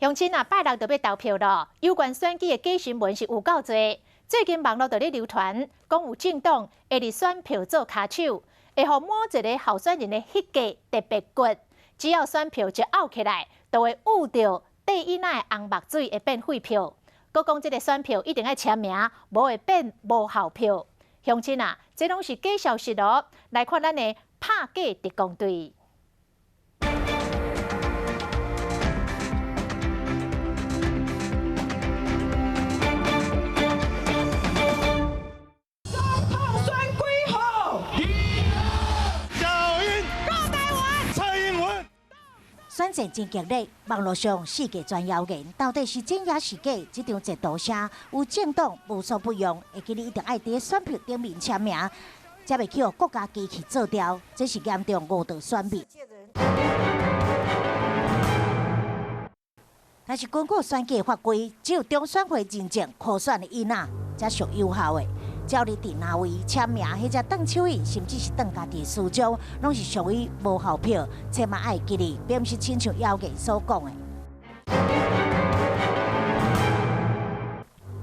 鄉親啊，拜六就欲投票囉。有關選舉的假新聞是有夠濟。最近網路就咧流傳，講有政黨會佇選票做跤手，會予某一个候選人的彼格特別骨，只要選票一漚起來，就會漚著塊椅仔的紅墨水會變廢票。閣講這个選票一定愛簽名，無會變無效票。鄉親啊，這攏是假消息囉。來看咱的拍假特工隊。選戰真激烈，網路上四界傳謠言，到底是真抑是假？這場捷圖聲有政黨無所不用，會記你一定愛佇選票頂面簽名，才袂去予國家機器做掉，這是嚴重誤導選民。但是根據選舉法規，只有中選會認證箍選的印仔才屬有效的。只要你佇哪位簽名，或者斷手印，甚至是斷家己的私章，攏是屬於無效票，千萬愛記得，並毋是親像謠言所講的。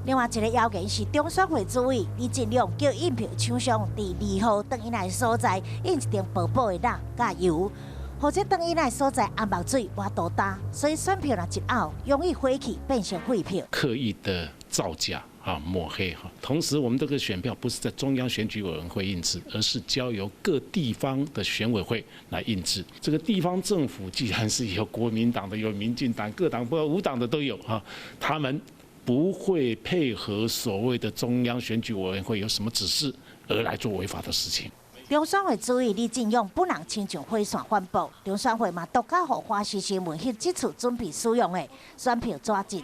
另外一个謠言是中選會主委李進勇叫印票廠商佇2號轉印的所在印一張薄薄的蠟佮油，予這轉印的所在紅墨水無法度焦，所以選票若一漚，容易火去變成廢票。刻意的造假啊，抹黑哈。同時，我們這個選票不是在中央選舉委員會印製，而是交由各地方的選委會來印製。這個地方政府既然是有國民黨的、有民進黨、各黨不無黨的都有哈，他們不會配合所謂的中央選舉委員會有什麼指示而來做違法的事情。中選會主委李進勇本人親像火線反駁，中選會嘛獨家予華視新聞翕這次準備使用的選票紙質。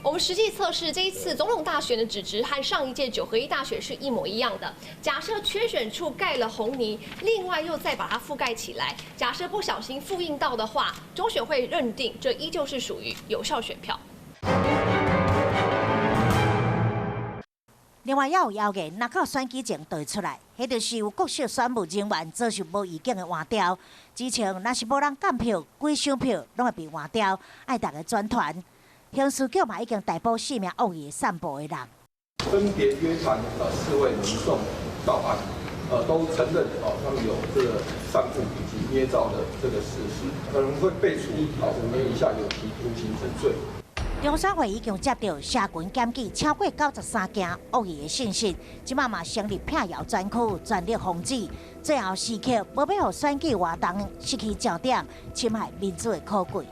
我們實際測試這一次總統大選的紙質和上一屆九合一大選是一模一樣的。假設缺選處蓋了紅泥，另外又再把它覆蓋起來，假設不小心複印到的話，中選會認定這依舊是屬於有效選票。另外，也有謠言，若到選舉前就會出來，彼就是有國小選務人員遭受無預警的換調，之前若是無人監票，幾箱票攏會被換掉，愛逐家轉傳。刑事局嘛已經逮捕四名惡意的散布的人，分別約談4位民眾到案，都承認哦，他們有這個散布以及捏造的這個事實，可能會被處5年以下有期徒刑之罪。中選會已經接到社群檢舉超過93件惡意的信息，這馬嘛成立闢謠專區，全力防止。最後時刻，無欲予選舉活動失去焦點，侵害民主的可貴。